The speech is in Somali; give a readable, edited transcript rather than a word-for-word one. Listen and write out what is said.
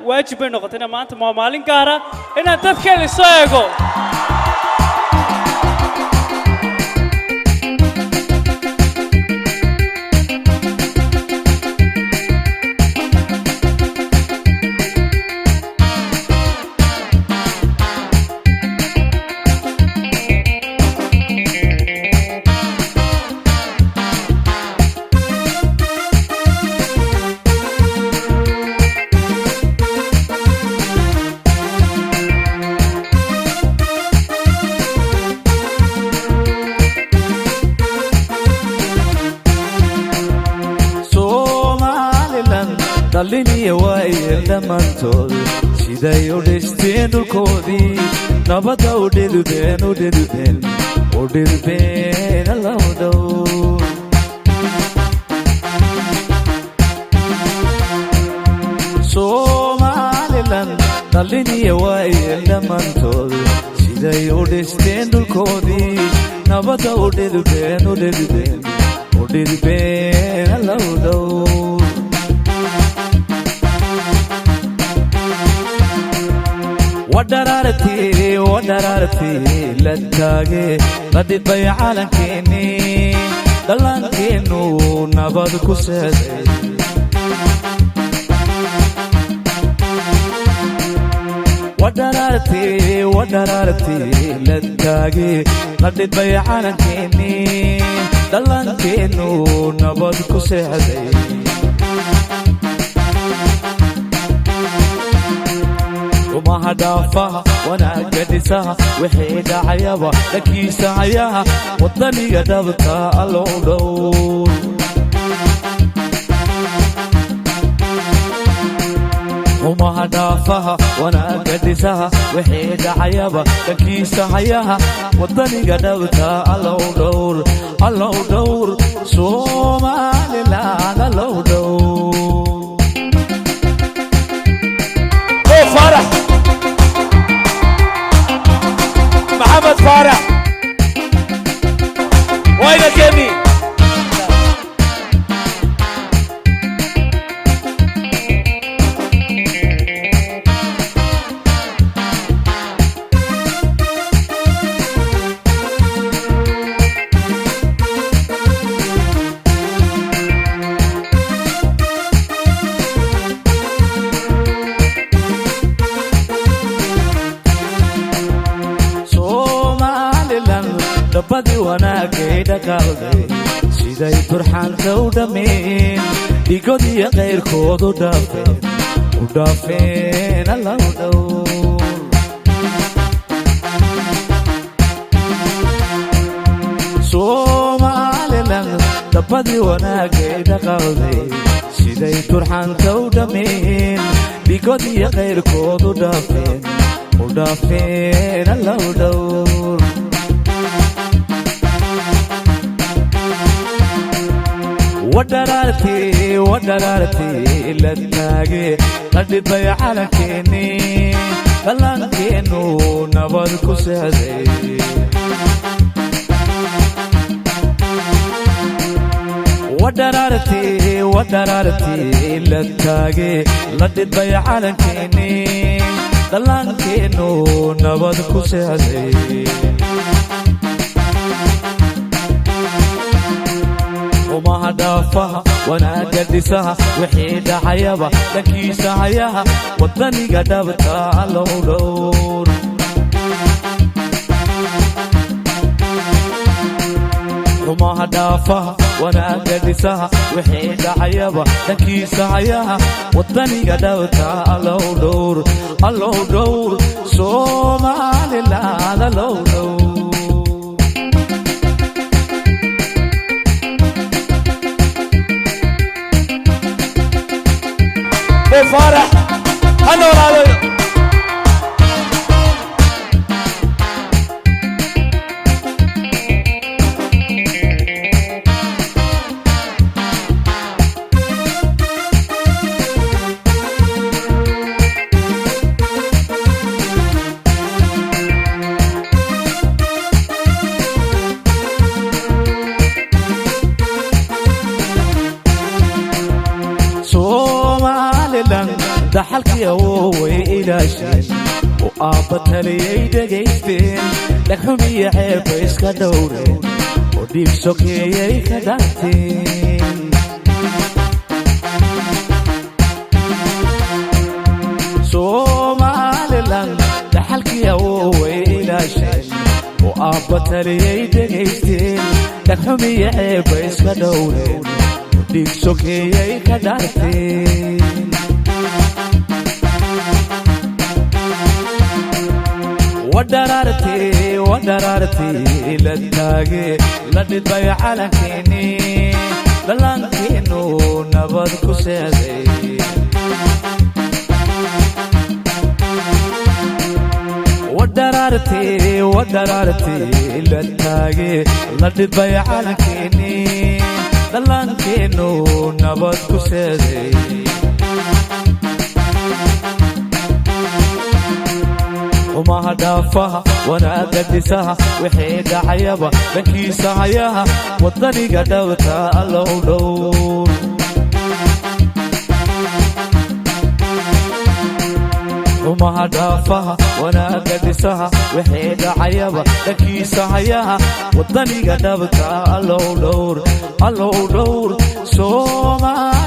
Waajib bay noqotayna maanta waa maalin gaara inaan dadkeena soo eego. Somalilan dhaliniya waayeel dhammaantood siday u dhisteen dhulkoodii, nabadda u dhidubeen, u dhidubeen, u dhidubeen, allow dhow. Somalilan dhaliniya waayeel dhammaantood siday u dhisteen dhulkoodii, nabadda u dhidubeen, u dhidubeen, u dhidubeen, allow dhow. Wadharaartii, wadharaartii la taage, la dhidbay calankeennii, dhallaankeennu nabad ku seeday. Wadharaartii, wadharaartii la taage, la dhidbay calankeennii, dhallaankeennu nabad ku seexday. Rumaha dhaafaha, wanaagga dhisaha, wixii dhacayaba dhankiisa hayaha, waddaniga dhabta allow dhow. Rumaha dhaafaha, wanaagga dhisaha, wixii dhacayaba dhankiisa hayaha, waddaniga dhabta allow dhowr, allow dhowr, Somaliland allow dhowr. Mo Faarax, Maxamed Faarax wayna keni. Somalilan dhabbadii wanaagay dhaqaalday, siday turxaanta u dhammeen, dhigodiyo qayrkood u dhaafeen, u dhaafeen, allow dhowr. Somalilan dhabbadii wanaagay dhaqaalday, siday turxaanta u dhammeen, dhigodiyo qayrkood u dhaafeen, u dhaafeen, allow dhowr. Wadharaartii, wadharaartii la taage, la dhidbay calankeenii, dhallaankeennu nabad ku seexday. Wadharaartii, wadharaartii la taage, la dhidbay calankeenii, dhallaankeennu nabad ku seexday. Rumaha dhaafaha, wanaagga dhisaha, wixii dhacayaba dhankiisa hayaha, waddaniga dhabta allow dhowr. Rumaha dhaafaha, wanaagga dhisaha, wixii dhacayaba dhankiisa hayaha, waddaniga dhabta allow dhowr, allow dhowr, Somaliland allow dhowr. Mo Faarax ha noolaado. Somalilan dhaxalkiya Dhaxalkii awooway ilaasheen oo aabba taliyay dhegaysteen, dhagxumiyo ceebba iska dhowreen oo dhiig sokeeyay ka dhaanteen. Somalilan dhaxalkii awooway ilaasheen oo aabba taliyay dhegaysteen, dhagxumiyo ceebba iska dhowreen oo dhiig sokeeyay ka dhaarteen. Wadharaartii wadharaartii la taage la dhidbay calankeennii, dhallaankeenu nabad ku seeday. Wadharaartii wadharaartii la taage la dhidbay calankeennii, dhallaankeenu nabad ku seeday. Xumaha dhaafaha, wanaagga dhisaha, wixii dhacayaba dhankiisa hayaha, waddaniga dhabta allow dhowr. Xumaha dhaafaha, wanaagga dhisaha, wixii dhacayaba dhankiisa hayaha, waddaniga dhabta allow dhowr, allow dhowr Soomaaliland.